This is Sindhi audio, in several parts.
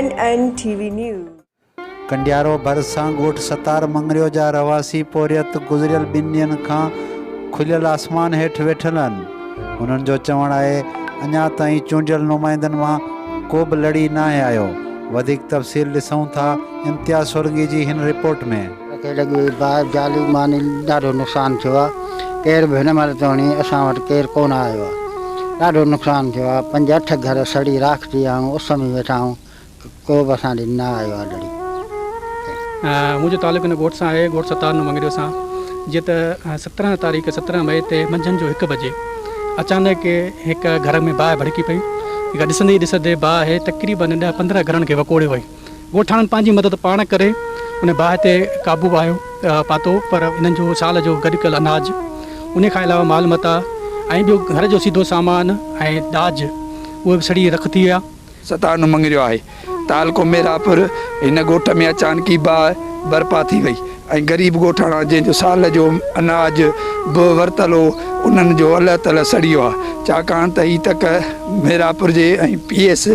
N N T V news. Kandiaro ڀرسان ڳوٺ ستار مڱريو جا رهواسي پورهيت گذريل ٻن ڏينهن کان کليل آسمان هيٺ ويٺل آهن. هنن جو چوڻ آهي اڃا تائين چونڊيل نمائندن مان ڪو به لڙي ناهي آيو. وڌيڪ تفصيل ڏسون ٿا امتياز سولنگي جي هن رپورٽ ۾. کي لڳي وئي باهه جالي ماني ڏاڍو نقصان ٿيو آ ڪير به هن مهل توڻي اسان وٽ ڪير ڪونه آيو آ ڏاڍو نقصان ٿيو آ پنج اٺ گهر سڙي راک ٿي ويا آهيون اس ۾ ويٺا آهيون ڪو به اسان ڏي نه آيو آ لڙي. منهنجو تعلق هن ڳوٺ سان آهي ڳوٺ ستارنو مڱريو سان جيئن ته 17 تاريخ 17 مئي تي منجهند جو هڪ بجي اچانڪ هڪ گهر ۾ باهه ڀڙڪي پئي جيڪا ڏسندي ئي ڏسندي باهه تقريبن ڏهه 15 گهرن کي وڪوڙي وئي ڳوٺاڻن پنهنجي مدد پاڻ ڪري ان باهه تي قابو آيو پاتو پر انهن جو سال جو گڏ ڪيل اناج ان کان علاوه مال متاع ۽ ٻيو گهر جو سيڌو سامان ۽ ڏاج اهي به سڙي رک ٿي ويا. ستانو مڱريو آهي. تعلقو ميرانپور هن ڳوٺ ۾ اچانڪي باهه برپا ٿي وئي ۽ غريب ڳوٺاڻا جنهن جو سال جو اناج به ورتل هو انهن جو الهه تلهه سڙي ويو آهي ڇاڪاڻ ته هي تڪ ميرانپور جي ۽ پي ايس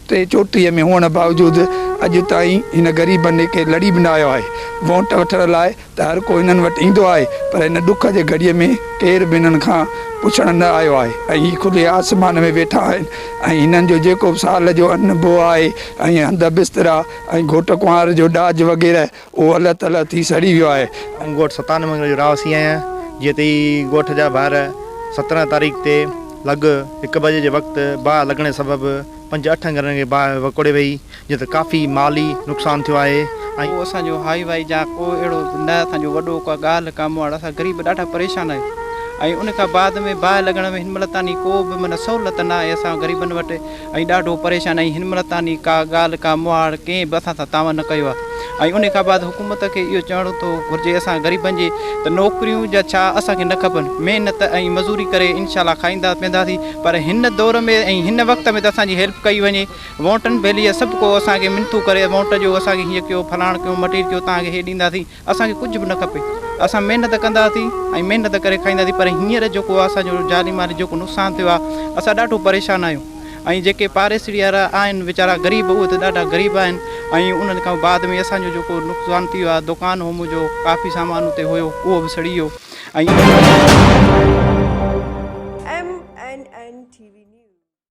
ٽي چوٽيهه ۾ هئڻ باوجود اڄ تائين هن غريبن ڏي ڪير لڙي به نه آيو آهي. وونٽ وٺڻ لاء ته هر ڪو هنن وٽ ايندو آهي پر هن ڏک جي گهڙيء ۾ ڪير به هنن کان پڇڻ نه آيو آهي ۽ هي کلي آسمان ۾ ويٺا آهن ۽ هنن جو جيڪو به سال جو ان بوء آهي ۽ هنڌ بسترا ۽ گهوٽ ڪنوار جو ڏاج وغيره اهو الهه تلهه ٿي سڙي ويو آهي. آئون ڳوٺ ستان مڱريو جو رهواسي آهيان. جيئن ته هي ڳوٺ جا ڀائر 17 تاريخ تي لڳ هڪ بجي جي وقت باهه لڳڻ سبب پنج اٺ گهرن کي باهه وڪوڙي وئي جيئن ته ڪافي مالي نقصان ٿيو آهي ۽. ڪو اسان جو هائي وائي جا ڪو اهڙو نه اسان جو وڏو ڪا ڳالهه ڪا مهاڙ اسان غريب ڏاڍا پريشان آهيون ۽ ان کان بعد ۾ باهه لڳڻ ۾ هن مهل تاني ڪو به معنيٰ سهولت نه آهي اسان غريبن وٽ ۽ ڏاڍو پريشان آهيون هن مهل تاني ڪا ڳالهه ڪا مهاڙ ڪنهن به اسان سان تعاون نه ڪيو آهي ۽ ان کان بعد حڪومت کي اهو چوڻ ٿو گهرجي اسان غريبن جي ته نوڪريون جا ڇا اسان کي نه کپن محنت ۽ مزوري ڪري انشاء الله کائيندا پيئنداسين پر هن دور ۾ ۽ هن وقت ۾ ته اسان جي هيلپ ڪئي وڃي وونٽن ڀيلي سڀ ڪو اسان کي منٿون ڪري وونٽ جو اسان کي هيئن ڪيو فلاڻ ڪيو مٽير ڪيو توهان کي هي ڏينداسين اسان کي ڪجهه به نه کپي اسان محنت ڪنداسين ۽ محنت ڪري کائينداسين پر هينئر جيڪو اسان جو جاني مالي جيڪو نقصان ٿيو آهي اسان ڏاڍو پريشان آهيون ۽ جيڪي پاڙيسري وارا آهن ويچارا غريب اهي ته ڏاڍا غريب آهن ۽ انهن کان بعد ۾ اسان جو جيڪو نقصان ٿي ويو آهي دڪان هو منهنجو ڪافي سامان اتي هيو اهو به سڙي ويو ۽.